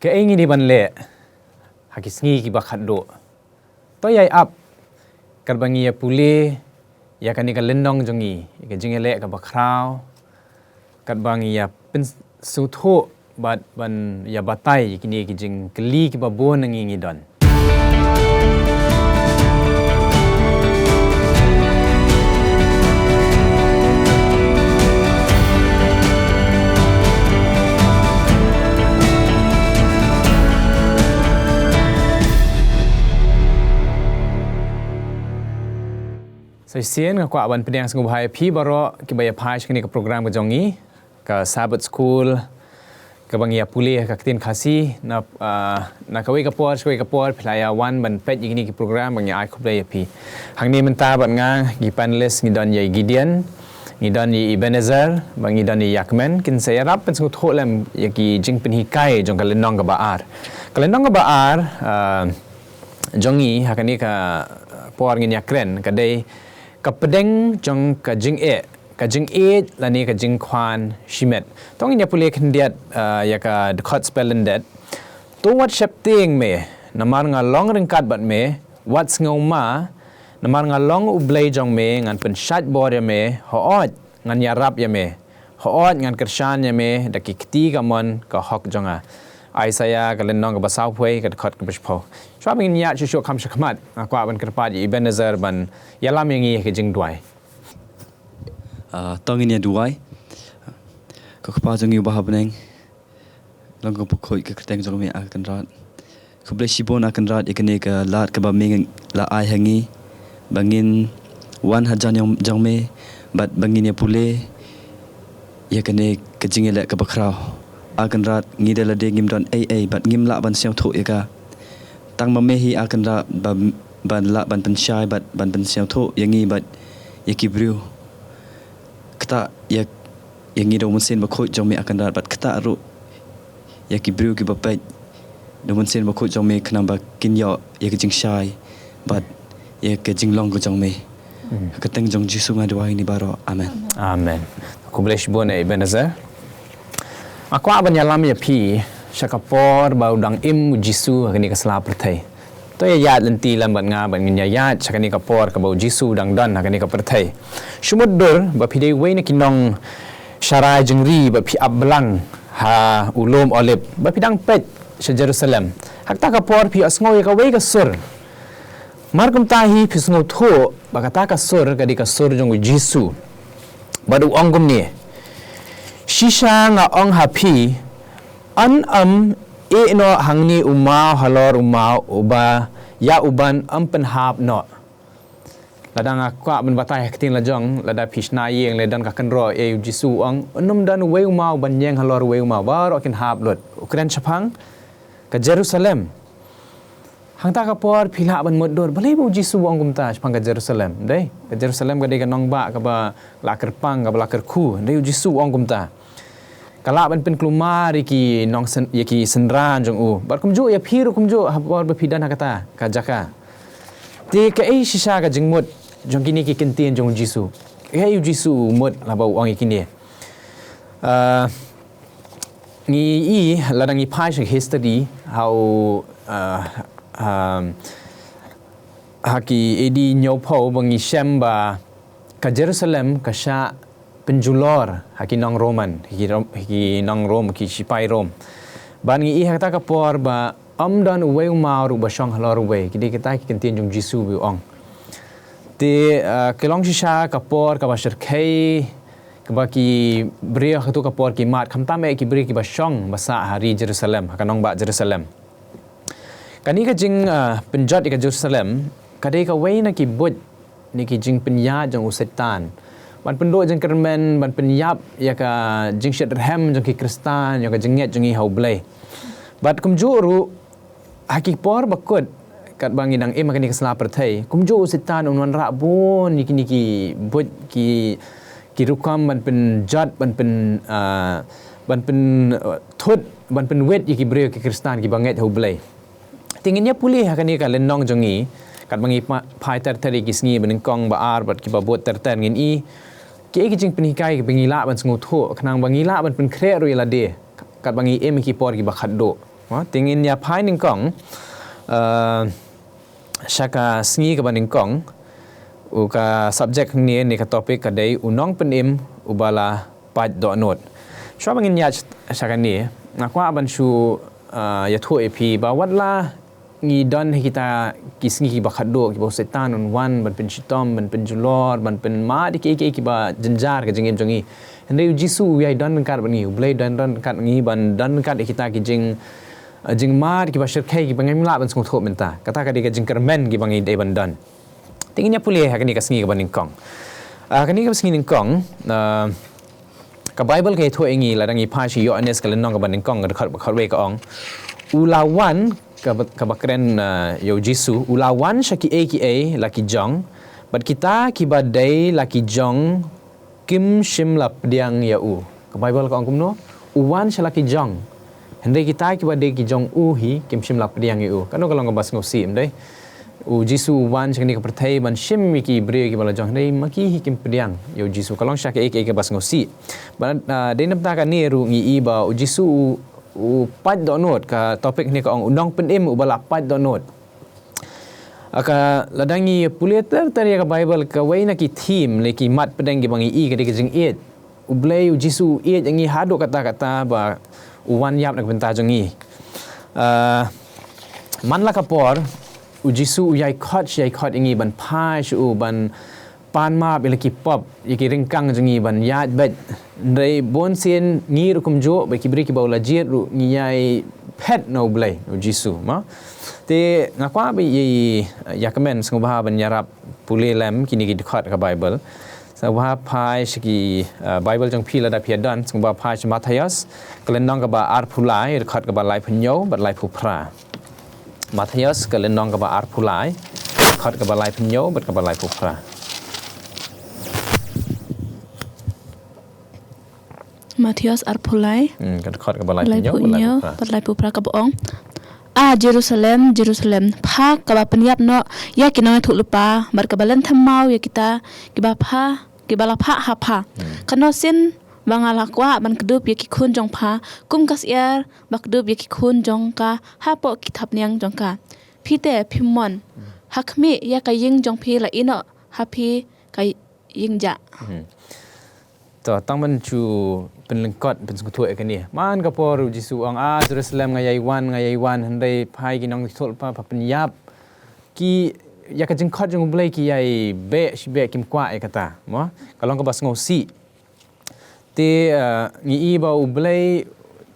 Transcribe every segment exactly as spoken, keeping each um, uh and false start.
Kaei ngi dei ban leh ha ki sngi kiba khatduh? To ïai ap katba ngi ïa pule ïa kane ka lynnong jong ngi, ïa ka jingïaleh kaba khraw, katba ngi ïa pynsngewthuh bad ban ïa batai ïa kine ki jingkylli kiba bun na ngi ngi don. Sa shisien nga kwah ban pdiang sngewbha ïa phi baroh kiba ïa phai sha kane ka program ka jong ngi, ka Sabbath School, kaba ngi ïa pule ha ka ktien Khasi, na, ah, na kawei ka por sha kawei ka por phi la ïa wan ban peit ïa kine ki program, ba ngi ai khublei ïa phi. Hangne mynta bad nga, ki panelist, ngi don ïa i Gideon, ngi don ïa i Ebenezer, bad ngi don ïa i Yakmen, kin sa ïarap pynsngewthuh lem ïa ki jingpynhikai jong ka lynnong kaba ar. Ka lynnong kaba ar, ah, jong ngi ha kane ka por ngin ïa kren, ka dei ka pdeng jong ka jingeh, ka jingïeit lane ka jingkhwan shimet. To ngin ïa pule khyndiat, ah, ïa ka dkhot spelling det. To wat sheptieng me, namar nga long ryngkat bad me, wat sngewma, namar nga long U Blei jong me, ngan pynshait bor ïa me, hooid, ngan ïarap ïa me. Hooid, ngan kyrshan ïa me da ki kti kamon ka hok jong nga. Isaiah ka lynnong kaba sawphew wei, ka dkhot kaba shiphew. Shuwa ba ngin ïaid shuh shuh kham shakhmat, nga kwah ban kyrpad ïa i Ebenezer ban ïalam ïa ngi ha ka jingduwai. Ah, to ngin ïa duwai. Ko Kpa jong ngi uba ha bneng, long ka bakhuid ka kyrteng jong me, A Kynrad. Khublei shibun, A Kynrad, ïa kane ka lad kaba me la ai ha ngi ba ngin wan hajan jong, jong me bad ba ngin ïa pule ïa kane ka jingïaleh kaba khraw. A Kynrad, ngi da lade ngim don ei ei bad ngim lah ban sngewthuh ïa ka. Tang ma me hi, A Kynrad, ba, ban lah ban pynshai bad ban pynsngewthuh ïa ngi bad ïa ki briew. Kata ïa, ïa ngi da u Mynsiem Bakhuid jong me, A Kynrad, bad kata ruh ïa ki briew kiba peit da u Mynsiem Bakhuid jong me, khnang ba kin ïoh ïa ka jingshai bad ïa ka jinglong ka jong me. Hmm. Ha ka kyrteng jong Jisu nga duwai ïa kine baroh. Amen. Amen. Khublei shibun, eh, Ebenezer. Nga kwah ban ïalam ïa phi sha ka por ba u dang im u Jisu ha kane ka sla pyrthei. To ïa ïaid lynti lem bad nga, bad ngin ïa ïaid sha kane ka por kaba u Jisu u dang don ha kane ka pyrthei. Shu mutdur ba phi dei uwei na ki nongsharai jingri ba phi ap blang ha u lum Olib, ba phi dang peit sha Jerusalem. Ha kata ka por phi ïohsngew ïa kawei ka sur. Mar kumta hi phi sngewthuh ba kata ka sur ka dei ka sur jong u Jisu. Bad u ong kumne: Shisha nga ong ha phi, yn ym ïeh noh hangne u maw halor u maw uba ïa uban ym pynhap noh. Lada nga kwah ban batai ha ktien la jong, lada phi shna ïing lane don ka kynroh, eh, u Jisu u ong, yn ym don uwei u maw ban ïeng halor uwei u maw, baroh kin hap lut. U kren shaphang ka Jerusalem. Hangta ka por phi lah ban mutdur, balei ba u Jisu u ong kumta shaphang ka Jerusalem? Dei, ka Jerusalem ka dei ka nongbah kaba la kyrpang, kaba la kyrkhu. Dei, u Jisu u ong kumta. Ka lah ban pynkulmar ïa ki nong syn-, ïa ki synran jong u. Bad kumjuh ïa phi ruh kumjuh, ha por ba phi don ha kata ka jaka. Te kaei shisha ka jingmut jong kine ki kyntien jong u Jisu? Kaei u Jisu u mut haba u ong ïa kine? Ah, ngi i, lada ngi phai sha history, ha u, ah, um, ha ki A D hynñiewphew ba ngi shem ba ka Jerusalem ka shah pynjulor ha ki nong Roman, ha ki Rom-, ha ki nong Rom, ki shipai Rom. Bad ngi i ha kata ka por ba ym don uwei u maw ruh ba shong halor uwei, ki dei kita ki kyntien jong u Jisu ba u ong. Te, ah, ka long shisha ka por kaba shyrkhei, kaba ki briew ha kato ka por ki mad, khamtam eh ki briew kiba shong ba sah ha ri Jerusalem, ha ka nongbah Jerusalem. Kane ka jing, ah, pynjot ïa ka Jerusalem, ka dei kawei na ki buit, na ki jingpynïaid jong u Soitan. Ban pynduh jingkyrmen, ban pynïap ïa ka jingshit rhem jong ki Khristan, ïa ka jingngeit jong ngi ha u Blei. Bad kumjuh ruh, ha ki por ba kut, katba ngi dang im ha kane ka sla pyrthei, kumjuh u Soitan un wanrah bun ïa kine ki buit, ki, ki rukom ban pynjot, ban pyn, ah, ban pyn, ah, thut, ban pynwit ïa ki briew ki Khristan kiba ngeit ha u Blei. Te ngin ïa pule ha kane ka lynnong jong ngi, katba ngi pa-, phai ter ter ïa ki sngi ba nyngkong, ba ar bad kiba bud ter ter, ngin i kiei ki jingpynhikai kiba ngi lah ban sngewthuh, khnang ba ngi lah ban pynkhreh ruh ïa lade katba ngi im ha ki por kiba khatduh. Te ngin ïa phai nyngkong, eh, sha ka sngi kaba nyngkong, u ka subject hangne ne ka topic ka dei u nongpynim uba la pait dohnud. Shuwa ba ngin ïaid sha kane, nga kwah ban shu, eh, ïathuh ïa phi ba wat la ngi don ha kita ki sngi kiba khatduh, kiba u Soitan un wan ban pynshitom, ban pynjulor, ban pynmad ïa kiei kiei kiba jynjar ha ka jingim jong ngi. Hynrei u Jisu u ïai don ryngkat bad ngi, u Blei u don ryngkat bad ngi, ban don ryngkat ïa kita ki jing, eh, jingmad kiba shyrkhei kiba ngim lah ban sngewthuh mynta. Kata ka dei ka jingkyrmen kiba ngi dei ban don. Te ngin ïa pule ha kane ka sngi kaba nyngkong. Ah, kane ka sngi nyngkong, ah, ka Baibl ka ïathuh ïa ngi lada ngi phai sha Ïoannis ka lynnong kaba nyngkong ka dkhot ba khatwei ka ong, u la wan, kaba, kaba kren, ah, ïa u Jisu, u la wan sha kiei kiei la ki jong, bad kita kiba dei la ki jong kim shym la pdiang ïa u. Ka Baibl ka ong kumno? U wan sha la ki jong, hynrei kita kiba dei ki jong u hi kim shym la pdiang ïa u. Kano ka long kaba sngewsih, em dei? U Jisu u wan sha kane ka pyrthei ban shim ïa ki briew kiba la jong, hynrei ma ki hi kim pdiang ïa u Jisu. Ka long shisha kaei kaei kaba sngewsih. Bad, ah, dei na bynta kane ruh ngi i ba u Jisu u, u pait dohnud, ka topic hangne ka ong u nongpynim uba la pait dohnud. Ah, ka lada ngi pule ter ter ïa ka Baibl, kawei na ki theme lane ki mat pdeng kiba ngi i ka dei ka jingïeit. U Blei u Jisu u ïeit ïa ngi haduh katta katta ba u wan ïap na ka bynta jong ngi. Ah, man la ka por u Jisu u ïai khot, ïai khot ïa ngi ban phai sha u, ban pan map ïa la ki pop, ïa ki ryngkang jong ngi, ban ïaid beit. Hynrei bun sien ngi ruh kumjuh, bad ki briew kiba u la jied ruh ngi ïai phet na u Blei, na u Jisu, mo. Te nga kwah ba ïa, ïa kmen sngewbha ban ïarap pule lem kine ki dkhot ka Baibl. Sngewbha phai sha ki, eh, Baibl jong phi lada phi ïa don, sngewbha phai sha Mathaios ka lynnong kaba arphew lai, dkhot kaba laiphew hynñiew bad laiphew phra. Mathaios ka lynnong kaba arphew lai, dkhot kaba laiphew hynñiew bad kaba laiphew phra. Mathaios arphew lai. Hmm, ka dkhot kaba laiphew hynñiew bad laiphew phra. Bad laiphew phra kaba ong, "Ah Jerusalem, Jerusalem, pha kaba pynïap noh ïa ki nongïathuhlypa, bad kaba len thymmai ïa kita kiba pha, kiba la phah ha pha. Hmm. Katno sien ba nga la kwah ban kdup ïa ki khun jong pha kum ka syiar ba kdup ïa ki khun jong ka hapoh ki thapniang jong ka. Phi te phim mon. Hmm. Ha khmih, ïa ka ïing jong phi la ïeh noh ha phi ka ïing jah." Hmm. To, tang ban shu pynlyngkot, pynsngewthuh ïa kane. Man ka por u Jisu u ong, "Ah Jerusalem, nga ïai wan, nga ïai wan, hynrei pha ïa ki nongïathuhlypa pha pynïap." Ki, ïa ka jingkhot jong u Blei ki ïai beh shibeh, kim kwah ïa kata, mo? Ka long kaba sngewsih. Te, eh, ngi i ba u Blei,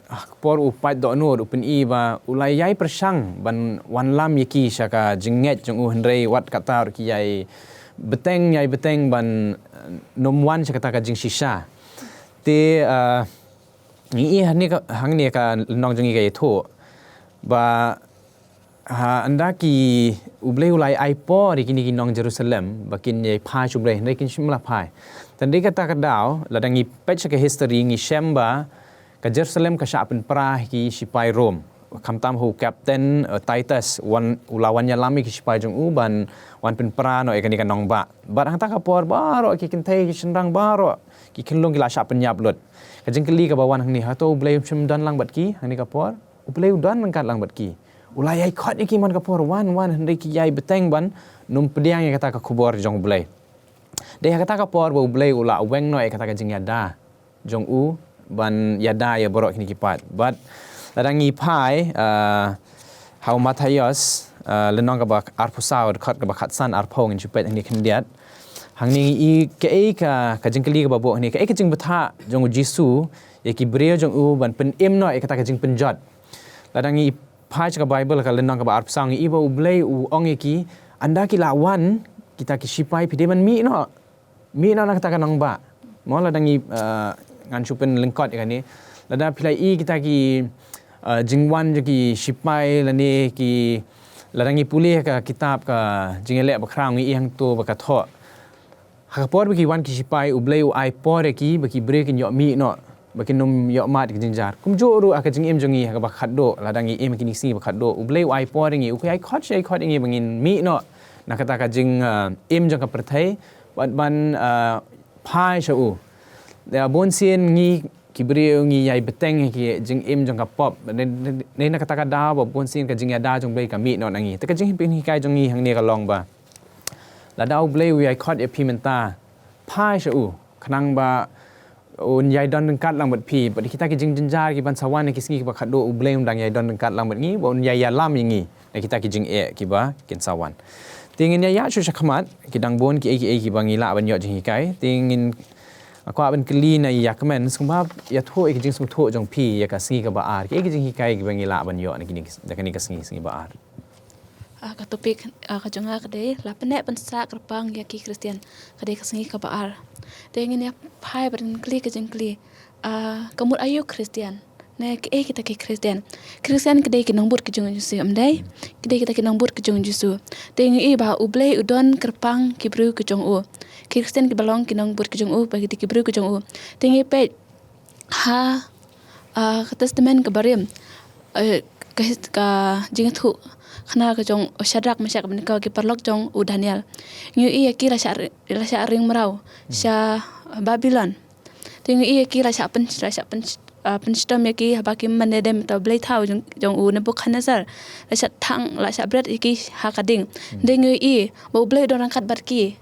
ah, ka por u pait dohnud, u pyni ba u la ïai pyrshang ban wanlam ïa ki sha ka jingngeit jong u, hynrei wat kata ruh ki ïai bteng, ïai bteng ban, eh, nym wan sha kata ka jingshisha. Te, eh, ngi i hangne ka, hangne ka lynnong jong ngi ka ïathuh ba, ha, ynda ki, u Blei u la ai por ïa kine ki nong Jerusalem ba kin ïai phai sha u Blei, hynrei kin shym la phai. Te na kata ka daw, lada ngi peit sha ka history, ngi shem ba ka Jerusalem ka shah pynpra ha ki shipai Rom. Khamtam ha u Captain, eh, Titus, wan, u la wan ïalam ïa ki shipai jong u ban wan pynpra noh ïa kane ka nongbah. Bad hangta ka por baroh ki kynthei ki shynrang baroh ki khyllung ki la shah pynïap lut. Ka jingkylli kaba wan hangne, hato u Blei um shym don lang bad ki hangne ka por? U Blei u don ryngkat lang bad ki. U la ïai khot ïa ki man ka por, wan, wan, hynrei ki ïai bteng ban nym pdiang ïa kata ka khubor jong u Blei. Dei ha kata ka por ba u Blei u la weng noh ïa kata ka jingïada jong u ban ïada ïa baroh kine ki paid. Bad lada ngi phai, ah, ha u Mathaios, ah, lynnong kaba arphew saw, dkhot kaba khatsan arphew, ngin shu peit hangne khyndiat. Hangne ngi i kaei ka, ka jingkylli kaba buh hangne, kaei ka jingbthah jong u Jisu ïa ki briew jong u ban pynim noh ïa kata ka jingpynjot. Lada ngi phai sha ka Baibl ka lynnong kaba arphew saw, ngi i ba u Blei u ong ïa ki, ynda ki la wan kita ki shipai, phi dei ban mih noh. Mih noh na kata ka nongbah. Mo, lada ngi, eh, ngan shu pynlyngkot ïa kane. Lada phi la i kita ki, eh, jingwan jong ki shipai lane ki, lada ngi pule ka kitab ka Jingïaleh Bakhraw, ngi i hangto ba ka thoh, ha ka por ba ki wan ki shipai, u Blei u ai por ïa ki ba ki briew kin ïoh mih noh, ba kin nym ïoh mad ïa ka jingjynjar. Kumjuh ruh ha ka jingim jong ngi ha kaba khatduh, lada ngi im ha kine ki sngi ba khatduh, u Blei u ai por ïa ngi, u ïai khot, ïai khot ïa ngi ba ngin mih noh na kata ka jing, eh, im jong ka pyrthei, bad ban, eh, phai sha u. Ïa, bun sien ngi ki briew ngi ïai bteng ïa ki jingim jong ka pop. Ne, ne, ne na kata ka daw ba bun sien ka jingïada jong U Blei ka mih noh na ngi. Te ka jingpynhikai jong ngi hangne ka long ba lada U Blei u ïai khot ïa phi mynta, phai sha u, khnang ba un ïai don ryngkat lang bad phi. Bad kita ki jingjynjar ki ban sa wan ha ki sngi kiba khadduh, U Blei un dang ïai don ryngkat lang bad ngi, ba un ïai ïalam ïa ngi na kita ki jingeh kiba kin sa wan. Te ngin ïa ïaid shuh shakhmat, ki dang bun kiei kiei kiba ngi lah ban ïoh jinghikai. Te ngin, nga kwah ban kylli na i Ïakmen, sngewbha ïathuh ïa ki jingsngewthuh jong phi ïa ka sngi kaba ar, kiei ki jinghikai kiba ngi lah ban ïoh na kine ki, na kane ka sngi, sngi ba ar. Ah, ka topic, ah, ka jong nga ka dei, la pynneh pynsah kyrpang ïa ki Khristan, ka dei ka sngi kaba ar. Te ngin ïa phai bad ngin kylli ka jingkylli, ah, ka mut aïu Khristan? Ne kiei kita ki Khristan? Khristan ki dei ki nongbud ki jong U Jisu, em dei? Ki dei kita ki nongbud ki jong U Jisu. Te ngi i ba U Blei u don kyrpang ki briew ki jong u. Ki Khristan kiba long ki nongbud ki jong u, ba ki dei ki briew ki jong u. Te ngi peit ha, ah, ka Testament kaba rim, eh, ka his-, ka jingïathuh khana ka jong u Shadrak, Meshak, Abednego, ki paralok jong u Daniel. Ngi ïohi ïa ki la shah ri-, la shah ring mraw sha Babilon. Te ngi ïohi ïa ki la shah pyn-, la shah pyn-, ah, pynshitom ïa ki haba kim mane dem ïa uta u blei thaw jong, jong u Nebukhadnessar. La shah thang, la shah bret ïa ki ha ka ding. Te ngi ïohi ba U Blei u don ryngkat bad ki.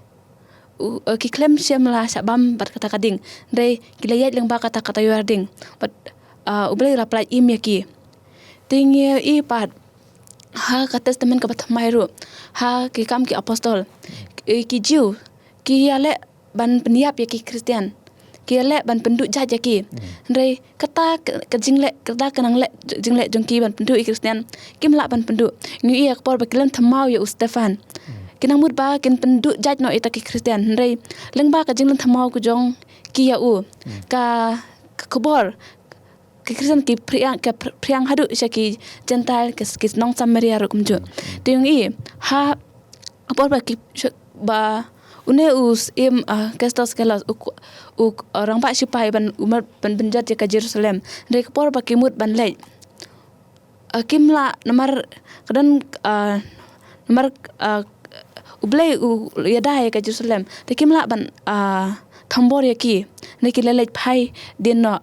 U, eh, ki khlem shym la shah bam bad kata ka ding. Hynrei ki la ïaid lyngba kata ka taïew ding. Bad, ah, U Blei u la pynlait im ïa ki. Te ngi ïohi pat ha ka Testament kaba thymmai ruh, ha Ki Kam ki Apostol, eh, ki Jiw ki ïaleh ban pynïap ïa ki Khristan. Ki ïaleh ban pynduh jait ïa ki. Hynrei kata ka, ka jingleh, kata ka nangleh, jingleh jong ki ban pynduh ïa ki Khristan, kim lah ban pynduh. Ngi ïohi ïa ka por ba ki len thymmai ïa u Stephan. Ki nang mut ba kin pynduh jait noh ïa kita ki Khristan. Hynrei lyngba ka jinglen thymmai ka jong ki ïa u, ka, ka khubor ki Khristan ki phriang, ki phriang haduh sha ki Gentile, ki, ki nong Samaria ruh kumjuh. Te ngi ïohi ha ka por ba ki, ba une u syiem, ah, Khastos Khalos, u, u, ah, rangbah shipai ban, u mut ban pynjot ïa ka Jerusalem. Hynrei ka por ba ki mut ban leit, ah, kim lah, namar ka don, ah, namar, ah, U Blei u ïada ïa ka Jerusalem. Te kim lah ban, ah, thombor ïa ki. Hynrei ki la leit phai dien noh.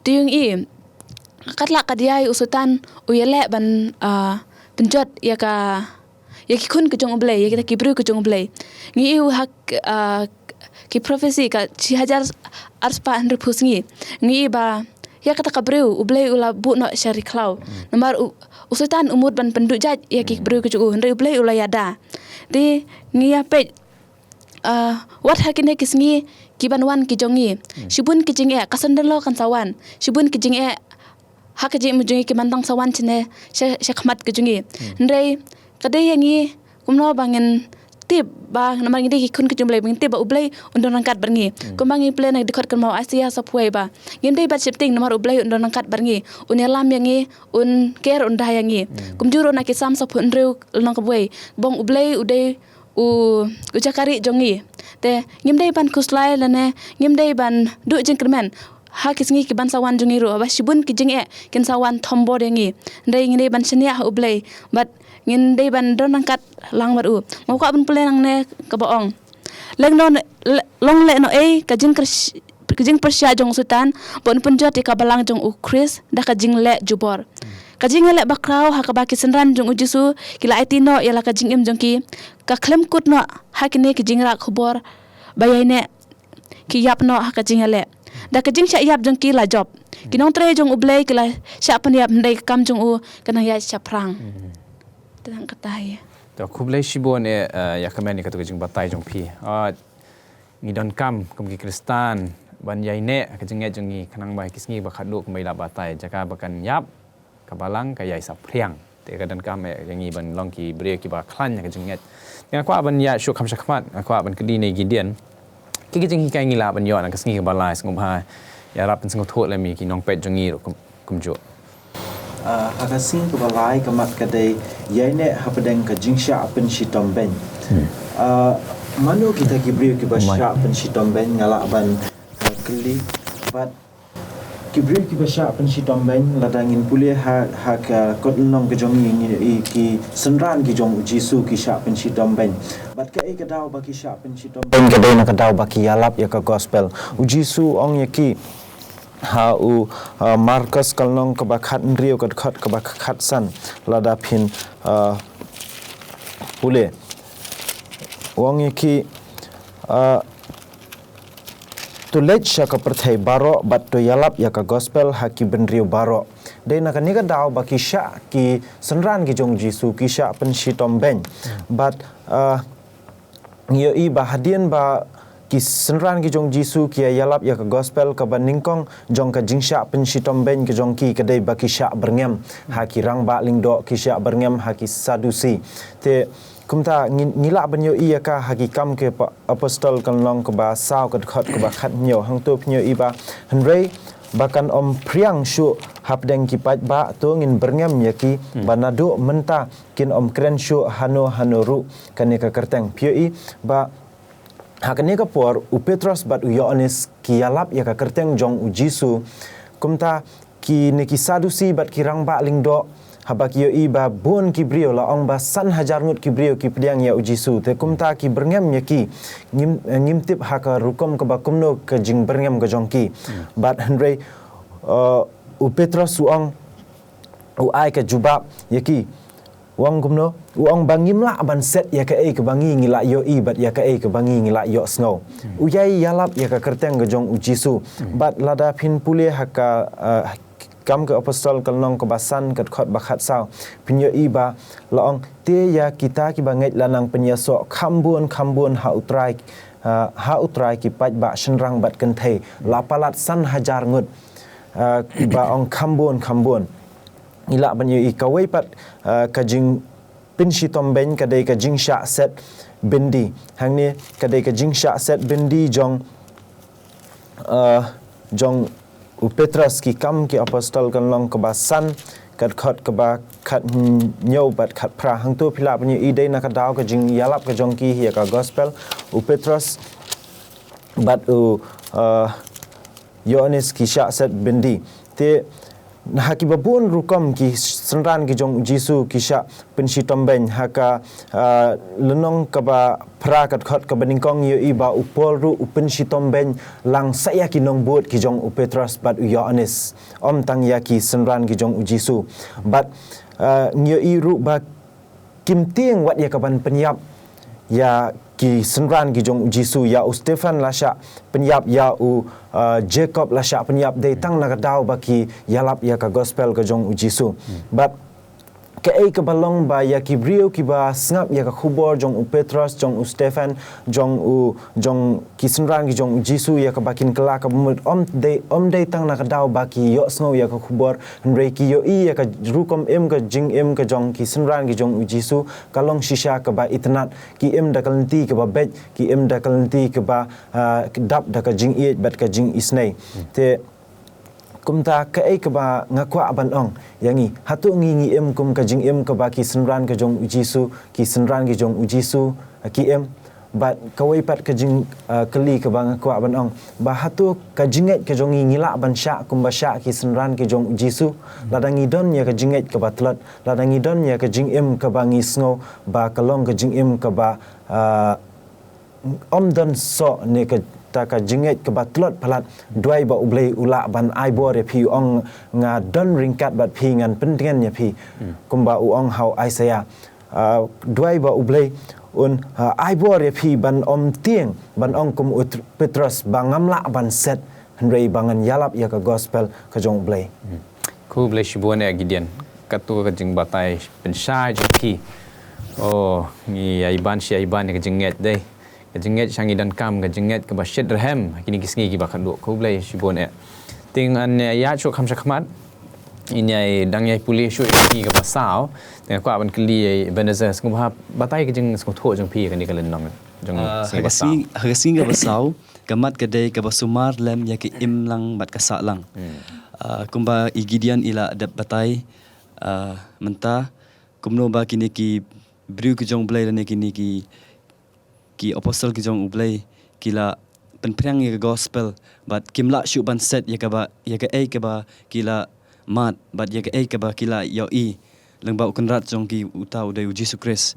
Te ngi ïohi, katba la ka diai u Soitan u ïaleh ban, ah, pynjot ïa ka, ïa ki khun ki jong U Blei, ïa kita ki briew ki jong U Blei. Ngi ïohi ha, ah, ki prophecy ka shi hajar arspah hynriewphew sngi. Ngi ïohi ba ïa kata ka briew U Blei u la buh noh sha ri khlaw. Namar u, u Soitan u mut ban pynduh jait ïa ki briew ki jong u. Hynrei U Blei u la ïada. Te ngi ïa peit, ah, wat ha kine ki sngi kiban wan ki jong ngi. Shibun ki jingeh, ka sandalo kan sa wan. Shibun ki jingeh ha ka jingim jong ngi kiban dang sa wan shane sha, sha khmat ki jong ngi. Hynrei ka dei ïa ngi kumno ba ngin tip ba namar ngi dei ki khun ki jong U Blei, ba ngin tip ba U Blei un don ryngkat bad ngi. Kumba ngi pule na ki dkhot kynmaw Isaiah saphew wei ba ngim dei ban sheptieng namar U Blei un don ryngkat bad ngi. Un ïalam ïa ngi, un care, un da ïa ngi. Kumjuh ruh na ki Salm saphew hynriew lynnong kaba wei, ba U Blei u dei u, u jakari jong ngi. Te ngim dei ban khuslai lane ngim dei ban duh jingkyrmen ha ki sngi kiban sa wan jong ngi ruh, ba shibun ki jingeh kin sa wan thombor ïa ngi. Hynrei ngin dei ban shaniah ha U Blei bad ngin dei ban don ryngkat lang bad u. Nga kwah ban pule nangne kaba ong, lehnoh, le-, long lehnoh ei ka jingkyrshan, ka jingpyrshah jong u Soitan ba un pynjot ïa ka balang jong U Khrist da ka jingleh jubor. Ka jingïaleh bakhraw ha kaba ki synran jong U Jisu ki la aiti noh ïa la ka jingim jong ki, ka khlem kut noh ha kine ki jingrah khubor ba ïaineh, ki ïap noh ha ka jingïaleh. Da ka jingshah ïap jong ki la jop. Ki nongtrei jong U Blei ki la shah pynïap, hynrei ka kam jong u ka nang ïaid shaphrang. Tang kata hi. To, khublei shibun, eh, eh, Ïakmen, ïa katu ka jingbatai jong phi. Ah, ngi donkam kum ki Khristan ban ïaineh ka jingngeit jong ngi, khnang ba ki sngi ba khadduh kumba i la batai, jaka ba kan ïap, ka balang ka ïai saphriang. Te ka donkam eh ïa ngi ban long ki briew kiba khlaiñ ka jingngeit. Te nga kwah ban ïa shu kham shakhmat, nga kwah ban kylli na i Gideon, ki, ki jinghikai ngi lah ban ïoh na ka sngi kaba lai, sngewbha ïarap pynsngewthuh lem ïa ki nongpeit jong ngi ruh kum, kumjuh. Ah, ha ka sngi kaba lai ka mat ka dei ïaineh hapdeng ka jingshah pynshitom beiñ. Ah, mano kita ki briew kiba shah pynshitom beiñ, nga lah ban, ah, kylli. Bad ki briew kiba shah pynshitom beiñ, lada ngin pule ha, ha ka kot lynnong ka jong ngi, ngi ïohi ki synran ki jong U Jisu ki shah pynshitom beiñ. Bad kaei ka daw ba ki shah pynshitom beiñ? Ka dei na ka daw ba ki ïalap ïa ka gospel. U Jisu u ong ïa ki, ha u, ah, Markos ka lynnong kaba khathynriew ka dkhot kaba khatsan, lada phin, ah, pule. U ong ïa ki, ah, to leit sha ka pyrthei baroh bad to ïalap ïa ka gospel ha ki bynriew baroh. Dei na kane ka daw ba ki shah, ki synran ki jong u Jisu ki shah pynshitom beiñ. Bad, ah, ngi ïohi ba hadien ba ki synran ki jong u Jisu ki ïalap ïa ka gospel, kaba nyngkong jong ka jingshah pynshitom beiñ ka jong ki ka dei ba ki shah byrngem ha ki rangbah lyngdoh, ki shah byrngem ha ki Sadusi. Te kumta ngi, ngi lah ban ïohi ïa ka ha ki Kam ki Apo-, Apostol ka lynnong kaba saw ka dkhot kaba khathynñiew, hangto phin ïohi ba, hynrei ba kan ym phriang shuh hapdeng ki paidbah, to ngin byrngem ïa ki, ba naduh mynta kin ym kren shuh hano hano ruh kane ka kyrteng. Phi ïohi ba ha kane ka por u Petros bad u Ïoannis ki ïalap ïa ka kyrteng jong u Jisu. Kumta kine ki Sadusi bad ki rangbah lyngdoh, haba ki ïohi ba bun ki briew, la ong ba san hajar ngut ki briew ki pdiang ïa u Jisu, te kumta ki byrngem ïa ki. Ngim, ngim tip ha ka rukom kaba kumno ka jingbyrngem ka jong ki. Bad hynrei, uh, u Petros u ong, u ai ka jubab ïa ki. U ong kumno? U ong ba ngim lah ban set ïa kaei kaba ngi, ngi la ïohi bad ïa kaei kaba ngi, ngi la ïohsngew. U ïai ïalap ïa ka kyrteng ka jong u Jisu. Bad lada phin pule ha ka, ah, Kam ki Apostol ka lynnong kaba san ka dkhot ba khatsaw, phin ïohi ba la ong, te ïa kita kiba ngeit la nang pynïasoh kham bun kham bun ha u Trai, ah, ha u Trai ki paidbah shynrang bad kynthei, la palat san hajar ngut, ah, kiba ong kham bun kham bun. Ngi lah ban ïohi kawei pat, ah, ka jingpynshitom beiñ ka dei ka jingshah set byndi. Hangne ka dei ka jingshah set byndi jong, ah, jong u Petros, ki Kam ki Apostol ka lynnong kaba san ka dkhot kaba khathynñiew bad khatphra. Hangto phi lah ban ïohi dei na ka daw ka jingïalap ka jong ki ïa ka gospel, u Petros bad u, ah, Ïoannis ki shah set byndi. Te ha kiba bun rukom ki synran ki jong u Jisu ki shah pynshitom beiñ. Ha ka, ah, lynnong kaba phra ka dkhot kaba nyngkong ïohi ba u Paul ruh u pynshitom beiñ lang sa ïa ki nongbud ki jong u Petros bad u Ïoannis. Ym tang ïa ki synran ki jong u Jisu. Bad, ah, ngi ïohi ruh ba kim tieng wat ïa ka ban pynïap ïa ki synran ki jong u Jisu. Ïa u Stephan la shah pynïap, ïa u, uh, Jacob la shah pynïap, dei tang na ka daw ba ki ïalap ïa ka gospel ka jong u Jisu. Bad kaei kaba long ba ïa ki briew kiba sngap ïa ka khubor jong u Petros, jong u Stephan, jong u, jong ki synran ki jong u Jisu ïa kaba kin kylla kaba mut, ym dei, ym dei tang na ka daw ba ki ïohsngew ïa ka khubor, hynrei ki ïohi ïa ka rukom im, ka jingim ka jong ki synran ki jong u Jisu ka long shisha kaba itynnad. Ki im da ka lynti kaba beit, ki im da ka lynti kaba, ah, dap da ka jingïeit bad ka jingisynei. Te kumta kaei kaba nga kwah ban ong ïa ngi, hato ngi ngi im kum ka jingim kaba ki synran ka jong u Jisu, ki synran ki jong u Jisu, ah, ki im? Bad kawei pat ka jing, ah, kylli kaba nga kwah ban ong, ba hato ka jingngeit ka jong ngi ngi lah ban shah kumba shah ki synran ki jong u Jisu? Lada ngi don ïa ka jingngeit kaba tlot, lada ngi don ïa ka jingim kaba ngi sngew ba ka long ka jingim kaba, ah, ym don soh ne kata ka jingngeit kaba tlot palat, duwai ba U Blei u lah ban ai bor ïa phi, u ong nga don ryngkat bad phi, ngan pyntngen ïa phi. Kumba u ong ha u Isaiah. Ah, duwai ba U Blei un, ah, ai bor ïa phi ban ym tieng, ban ong kum u Tr-, Petros ba ngam lah ban set, hynrei ba ngan ïalap ïa ka gospel ka jong U Blei. Khublei shibun eh Gideon. Kato ka jingbatai pynshai jong phi. Oh, ngi ïai ban shi ïai ban ïa ka jingngeit dei. Ka jingngeit sha ngi donkam, ka jingngeit kaba shit rhem kine ki sngi kiba khatduh. Khublei shibun eh. Te ngan ïa shu kham shakhmat. Ngin ïai dang ïai pule shu ïa ki kaba saw. Te nga kwah ban kylli ïa Ebenezer, sngewbha batai ka jingsngewthuh jong phi kane ka lynnong jong, ah, sngi ha ka ba saw. Sngi, ha ka sngi kaba saw, ka mat ka dei kaba sumar lem ïa ka imlang bad ka sahlang. Ah, kumba i Gideon i la dep batai, ah, mynta, kumno ba kine ki briew ki jong U Blei lane kine ki ki apostol ki jong U Blei ki la pynphriang ïa ka gospel, bad kim lah shuh ban set ïa kaba, ïa kaei kaba ki la mad bad ïa kaei kaba ki la ïohi lyngba u Kynrad jong ki, uta u dei u Jisu Khrist.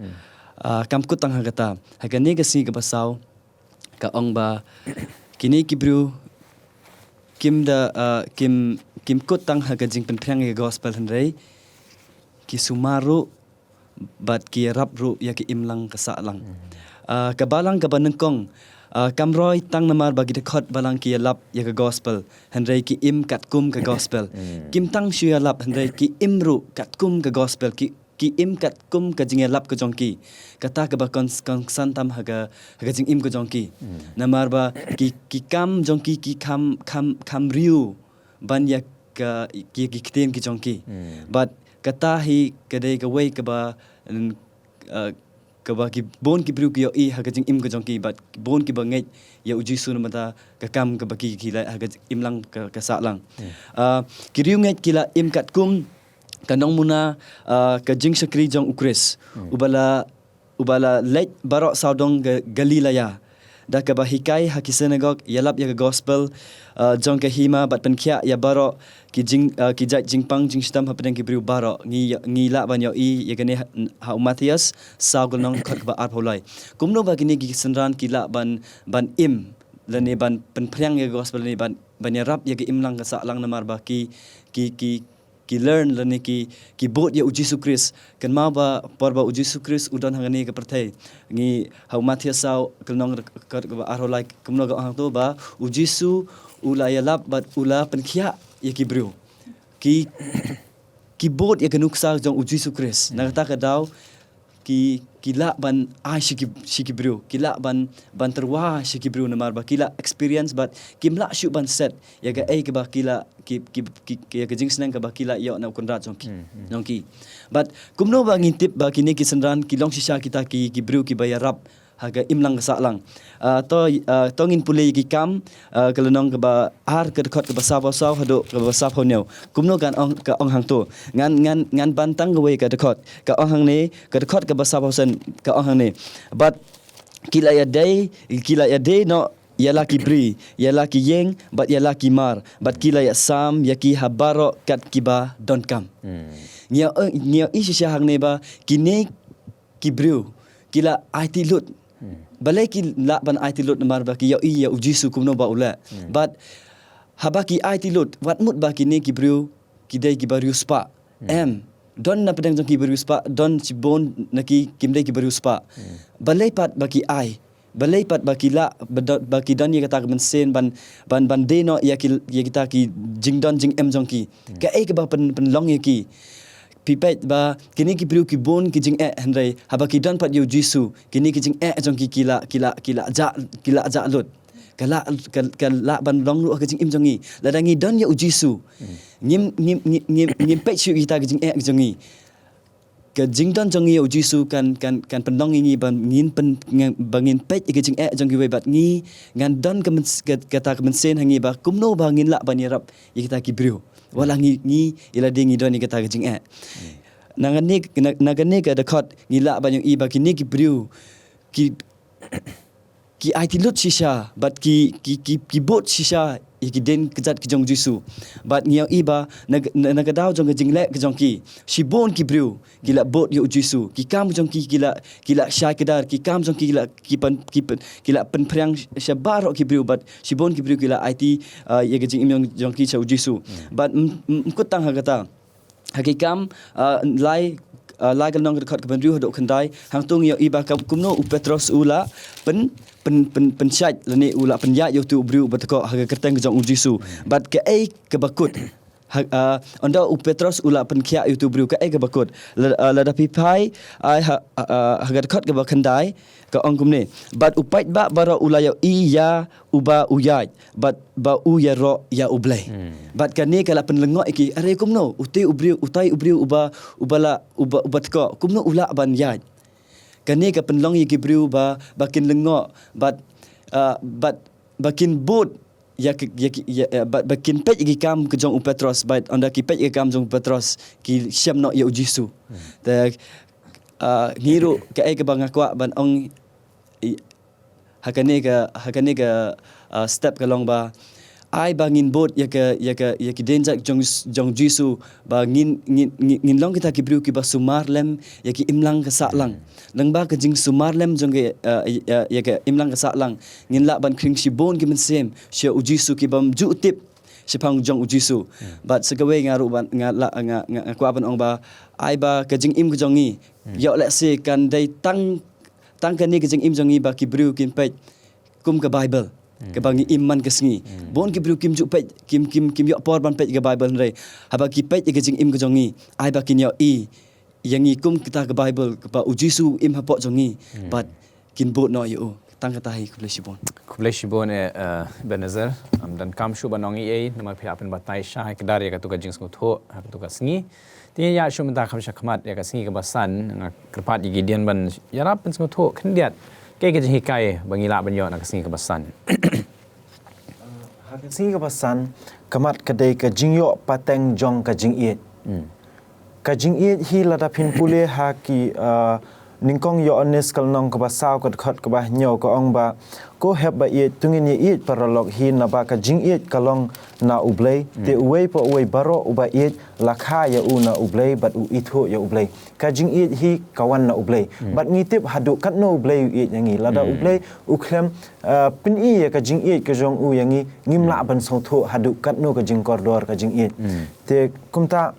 Ah, kam kut tang ha kata, ha kane ka sngi kaba saw, ka ong ba kine ki briew kim da, ah, kim, kim kut tang ha ka jingpynphriang ïa ka gospel hynrei ki sumar ruh bad ki ïarap ruh ïa ka imlang ka sahlang. Ah, ka balang kaba nyngkong, ah, kam roi tang namar ba ki dkhot balang ki ïalap ïa ka gospel hynrei ki im katkum ka gospel. Kim tang shu ïalap hynrei ki im ruh katkum ka gospel, ki, ki im katkum ka jingïalap ka jong ki. Kata kaba kong, kongsan tam ha ka, ha ka jingim ka jong ki. Namar ba ki, ki kam jong ki, ki kham, kham, kham riew ban ïa ka, ki, ki ktien ki jong ki. Bad kata hi ka dei kawei kaba, mm, uh, kaba ki bun ki briew ki ïohi ha ka jingim ka jong ki, bad ki bun kiba ngeit ïa u Jisu namar ka kam kaba ki, ki leh ha ka imlang ka, ka sahlang. Uh, ki riewngeit ki la im katkum ka nongmuna, uh, ka jingshakri jong u Khrist. Uba la, uba la leit baroh sawdong Ga-, Galilea da kaba hikai ha ki synagog, ïalap ïa ka gospel, uh, jong ka hima bad pynkhiah ïa baroh ki jing, uh, ki jait jingpang jingshitom hapdeng ki briew baroh. Ngi, ngi lah ban ïohi ïa kane ha, ha u Mathaios saw ka lynnong, dkhot kaba arphew lai. Kumno ba kine ki synran ki lah ban, ban im lane ban pynphriang ïa ka gospel lane ban, ban ïarap ïa ka imlang ka sahlang namar ba ki, ki, ki, ki learn lane ki, ki bud ïa u Jisu Khrist. Kynmaw ba por ba u Jisu Khrist u don hangne ha ka pyrthei, ngi, ha u Mathaios saw ka lynnong, dkhot kaba arphew lai, kumno ka ong hangto ba u Jisu u la ïalap bad u la pynkhiah ïa ki briew. Ki, ki bud ïa ka nuksa jong u Jisu Khrist. Na kata ka daw ki, ki lah ban ai sha ki, sha ki briew, ki lah ban, ban tyrwa sha ki briew namar ba ki la experience bad kim lah shuh ban set ïa kaei kaba ki la, ki, ki, ki, ki, ïa ka jingsneng kaba ki la ïoh na u kynrad jong ki, jong ki. Bad kumno ba ngin tip ba kine ki synran ki long shisha kita ki, ki briew kiba ïarap ha ka imlang ka sahlang? Ah, to, ah, to ngin pule ïa ki Kam, ah, ka lynnong kaba ar, ka dkhot kaba sawphew saw haduh kaba sawphew hynñiew. Kumno kan ong, ka ong hangto. Ngan, ngan, ngan ban tang kawei ka dkhot. Ka ong hangne, ka dkhot kaba sawphew san, ka ong hangne. Bad ki la ïadei, ki la ïadei noh ïa la ki bri, ïa la ki ïing, bad ïa la ki mar, bad ki la ïasam ïa ki ha baroh kat kiba donkam. Ngi ïa, ngi ïohi shisha hangne ba kine ki briew ki la aiti lut. Balei ki lah ban aiti lut? Namar ba ki ïohi ïa u Jisu kumno ba u leh. Bad haba ki aiti lut, wat mut ba kine ki briew ki dei kiba riewspah. Em, don na pdeng jong ki ba riewspah, don shibun na ki kim dei kiba riewspah. Balei pat ba ki ai? Balei pat ba ki lah, ba do-, ba ki don ïa kata ka mynsiem ban, ban, ban die noh ïa ki, ïa kita ki jingdon jingem jong ki? Kaei kaba pyn-, pynlong ïa ki? Phi peit ba kine ki briew ki bun ki jingeh, hynrei haba ki don pat ïa u Jisu, kine ki jingeh jong ki ki la, ki la, ki la jah, ki la jah lut. Ka la, ka, ka lah ban long ruh ha ka jingim jong ngi. Lada ngi don ïa u Jisu, ngim, ngim, ngim, ngim, ngim peit shuh ïa kita ki jingeh jong ngi. Ka jingdon jong ngi ïa u Jisu kan, kan, kan pynlong ïa ngi ba ngin pyn-, ngan, ba ngin peit ïa ka jingeh jong kiwei, bad ngi ngan don ka myns-, ka, kata ka mynsiem ha ngi ba kumno ba ngin lah ban ïarap ïa kita ki briew. Wat la ngi, ngi ïa lade ngi don ïa kata ka jingeh. Na kane, na, na kane ka dkhot ngi lah ban ïohi ba kine ki briew ki, ki aiti lut shisha, bad ki, ki, ki, ki bud shisha ïa ki dien kjat ki jong u Jisu. Bad ngi ïohi ba na, na, na ka daw jong ka jingleh ka jong ki, shibun ki briew ki la bud ïa u Jisu. Ki kam jong ki ki la, ki la shai kdar, ki kam jong ki ki la, ki pyn-, ki pyn-, ki la pynphriang sha baroh ki briew, bad shibun ki briew ki la aiti, ah, ïa ka jingim jong, jong ki sha u Jisu. Bad m-, m-, ym kut tang ha kata. Ha ki Kam, ah, lai, ah, lai ka lynnong ka dkhot kaba hynriew haduh khyndai, hangto ngi ïohi ba ka, kumno u Petros u la pyn, pyn, pyn, pynshait lane u la pynïaid ïa uto u briew uba tkoh ha ka kyrteng ka jong u Jisu. Bad kaei kaba kut? Ha, ah, ynda u Petros u la pynkhiah ïa uto u briew, kaei kaba kut? La, ah, lada phi phai, ai ha, ah, ah, ha ka dkhot kaba khyndai, ka ong kumne: Bad u paidbah baroh u la ïohi ïa uba u ïaid, bad ba u ïaroh ïa U Blei. Bad kane ka la pynlyngngoh ïa ki, are kumno, utai u briew, utai u briew uba, uba la, uba, uba tkoh, kumno u lah ban ïaid? Kane ka pynlong ïa ki briew ba, ba kin lyngngoh, bad, ah, bad ba kin bud ïa ki, ïa ki, ïa, eh, ba, ba kin peit ïa ki kam ka jong u Petros, bad ynda ki peit ïa ki kam jong u Petros, ki shem noh ïa u Jisu. Te, ah, ngi ruh kaei kaba nga kwah ban ong, i, ha kane ka, ha kane ka, ah, step ka long ba, ai ba ngin bud ïa ka, ïa ka, ïa ki dien kjat jong, jong Jisu, ba ngin, ngin, ngin, ngin long kita ki briew kiba sumar lem ïa ki imlang ka sahlang. Lyngba ka jingsumar lem jong ka, ah, ïa, ïa ka imlang ka sahlang, ngin lah ban khring shibun ki mynsiem sha u Jisu ki bym ju tip, shaphang jong u Jisu. Bad sa kawei nga ruh ban, nga la, nga, nga, nga kwah ban ong ba, ai ba ka jingim ka jong ngi, ïoh lehse kan dei tang, tang kane ka jingim jong ngi ba ki briew kin peit kum ka Bible kaba ngi im man ka sngi. Bun ki briew kim ju peit, kim, kim, kim ïoh por ban peit ka Bible, hynrei haba ki peit ïa ka jingim ka jong ngi, ai ba kin ïohi ïa ngi kum kata ka Bible kaba u Jisu u im hapoh jong ngi. Bad kin bud noh ïa u. Tang kata hi, khublei shibun. Khublei shibun, eh, eh, Ebenezer. Ym donkam shuh ban ong ei ei, namar phi hap ban batai sha ha kdar ïa katu ka jingsngewthuh ha katu ka sngi. Te ïa shuh mynta kham sha khmat ïa ka sngi kaba san, nga kyrpad ïa Gideon ban ïarap ban sngewthuh khyndiat kaei ka jinghikai ba ngi lah ban ïoh na ka sngi kaba san. Ha ka sngi kaba san, ka mat ka dei ka jingïoh pateng jong ka jingïeit. Ka jingïeit hi lada phin pule ha ki, ah, nyngkong Ïoannis ka lynnong kaba saw ka dkhot kaba hynñiew ka ong ba, ko hep ba ïeit, to ngin ïa ïeit paralok hi, naba ka jingïeit ka long na U Blei, te uwei pa uwei baroh uba ïeit la kha ïa u na U Blei bad u ithuh ïa U Blei. Ka jingïeit hi ka wan na U Blei. Bad ngi tip haduh katno U Blei u ïeit ïa ngi. Lada U Blei u khlem, ah, pyni ïa ka jingïeit ka jong u ïa ngi, ngim lah ban sngewthuh haduh katno ka jingkordor ka jingïeit. Te kumta,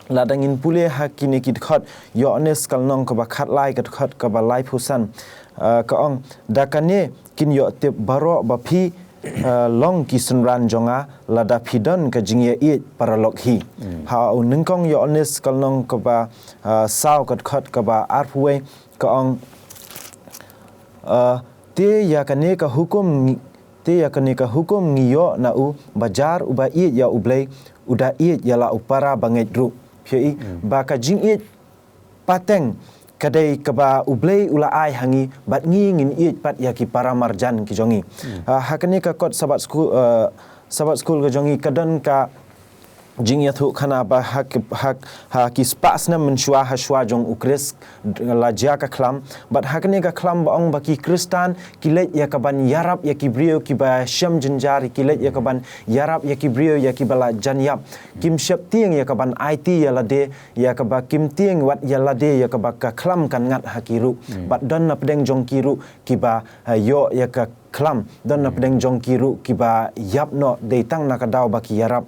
lada ngin pule ha kine ki dkhot, Ïoannis ka lynnong kaba khatlai ka dkhot kaba laiphew san, ah, ka ong, da kane kin ïoh tip baroh ba phi, ah, long ki synran jong nga, lada phi don ka jingïeit paralok hi. Ha u nyngkong Ïoannis ka lynnong kaba, ah, saw ka dkhot kaba arphew wei ka ong, ah, te ïa kane ka hukum ngi, te ïa kane ka hukum ngi ïoh na u, ba jar uba ïeit ïa U Blei, u da ïeit ïa la u para bangeit ruh. Phi ïohi, ba ka jingïeit pateng ka dei kaba U Blei u la ai ha ngi, bad ngi ngin ïeit pat ïa ki para marjan ki jong ngi. Ah, ha kane ka kot Sabbath School, ah, Sabbath School ka jong ngi ka don ka jingïathuh khana ba ha ki, ha, ha ki spah snem mynshuwa ha shuwa jong U Khrist la jia ka khlam. Bad ha kane ka khlam ba ong ba ki Khristan ki leit ïa kaban ïarap ïa ki briew kiba shem jynjar, ki leit ïa kaban ïarap ïa ki briew ïa kiba la jan ïap. Kim sheptieng ïa kaban aiti ïa lade, ïa kaba kim tieng wat ïa lade, ïa kaba ka khlam kan ngat ha ki ruh. Bad don na pdeng jong ki ruh kiba, eh, ïoh ïa ka khlam, don na pdeng jong ki ruh kiba ïap noh dei tang na ka daw ba ki ïarap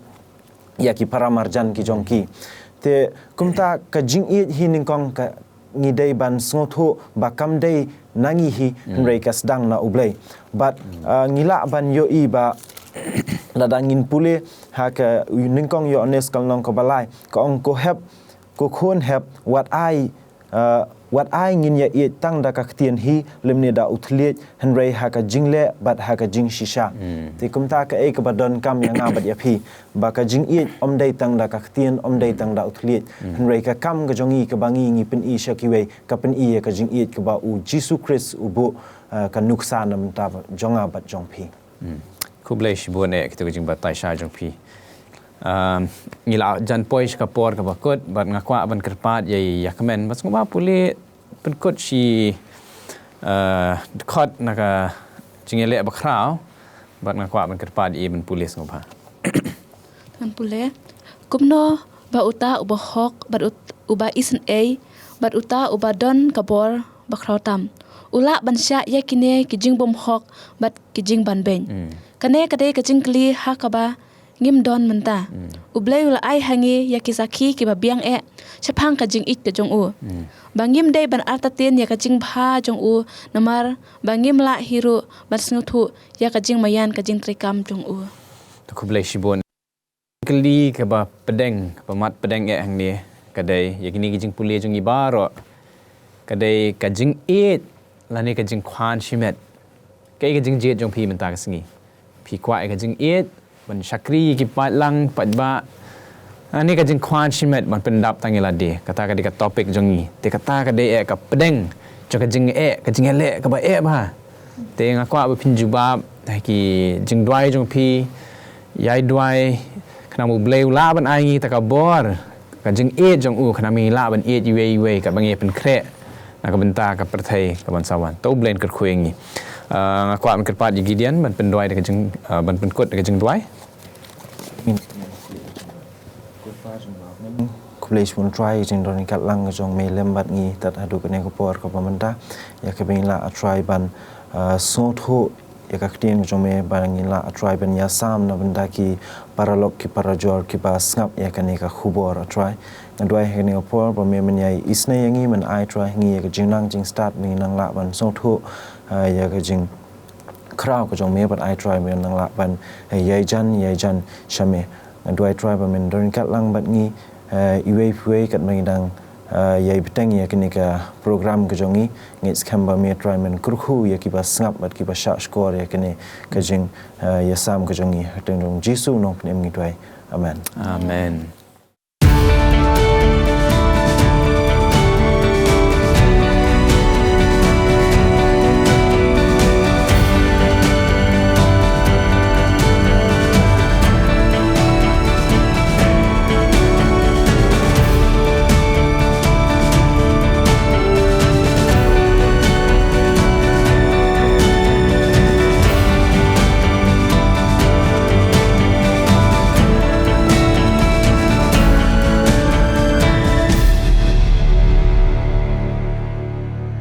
ïa ki para marjan ki jong ki. Te kumta ka jingïeit hi nyngkong ka ngi dei ban sngewthuh ba kam dei na ngi hi, hynrei ka sdang na U Blei. Bad, ah, ngi lah ban ïohi ba lada ngin pule ha ka nyngkong Ïoannis ka lynnong kaba lai, ka ong ko hep, ko khun hep, wat ai, ah, wat ai ngin ïa ïeit tang da ka ktien hi, lymne da u thylliej, hynrei ha ka jingleh bad ha ka jingshisha. Te kumta kaei kaba donkam ïa nga bad ïa phi, ba ka jingïeit ym dei tang da ka ktien, ym dei tang da u thylliej. Hynrei ka kam ka jong ngi kaba ngi ngi pyni sha kiwei, ka pyni ïa ka jingïeit kaba u Jisu Khrist u buh, ah, ka nuksa na bynta jong nga bad jong phi. Khublei shibun eh, kito ka jingbatai sha jong phi. Ah, ngi la jan poi sha ka por kaba kut, bad nga kwah ban kyrpad ïa, ïa kmen, bad sngewbha pule pynkut shi, ah, dkhot na ka Jingïaleh Bakhraw, bad nga kwah ban kyrpad ïa ban pule sngewbha. Ngan pule. Kumno ba uta uba hok, bad ut-, uba isynei, bad uta uba don ka bor bakhraw tam, u lah ban shah ïa kine ki jingbymhok bad ki jingbanbeiñ. Kane ka dei ka jingkylli ha kaba ngim don mynta. U Blei u la ai ha ngi ïa ki sakhi kiba biang eh shaphang ka jingïeit ka jong u, ba ngim dei ban artatien ïa ka jingbha jong u, namar ba ngim lah hi ruh ban sngewthuh ïa ka jingmaïan ka jingtrei kam jong u. To khublei shibun. Kylli kaba pdeng, kaba mat pdeng eh hangne, ka dei ïa kine ki jingpule jong ngi baroh, ka dei ka jingïeit lane ka jingkwah shimet. Kaei ka jingjied jong phi mynta ka sngi? Phi kwah ïa ka jingïeit ban shakri ïa ki paidlang paidbah, lane ka jingkwah shimet ban pyndap tang ïa lade? Kata ka dei ka topic jong ngi. Te kata ka dei eh ka pdeng jong ka jingeh, ka jingïaleh kaba eh bha. Te nga kwah ba phin jubab ha ki jingduwai jong phi, ïai duwai khnang ba U Blei u lah ban ai ngi ta ka bor, ka jingïeit jong u, khnang ba ngi lah ban ïeit iwei iwei, kaba ngi pynkhreh na ka bynta ka pyrthei kaban sa wan. To U Blei un kyrkhu ïa ngi. Ah, nga kwah ban kyrpad ïa Gideon ban pynduwai da ka jing, ah, ban pynkut da ka jingduwai. Khublei shibun Trai, jingdon ïa ka lang jong me lem bad ngi tad haduh kane ka por kaba mynta, ïa kaba ngi lah, ah, Trai, ban, ah, sngewthuh ïa ka ktien ka jong me ba ngin lah, A Trai, ban ïasam na bynta ki paralok ki parajor kiba sngap ïa kane ka khubor, A Trai. Nga duwai ha kane ka por ba me men ïai isynei ïa ngi, men ai, Trai, ngi ïa ka jingnang jingstad ba ngin nang lah ban sngewthuh, ah, ïa ka jingkhraw ka jong me, bad ai, Trai, ba ngin nang lah ban, eh, ïai jan ïai jan sha me. Nga duwai, Trai, ba men don ryngkat lang bad ngi, eh, iwei pa iwei katba ngi dang, eh, ïai bteng ïa kane ka program ka jong ngi. Ngeit skhem ba me, Trai, men kyrkhu ïa kiba sngap bad kiba shah shkor ïa kane ka jing, eh, ïasam ka jong ngi. Ha ka kyrteng jong U Jisu U Nongpynim ngi duwai. Amen. Amen.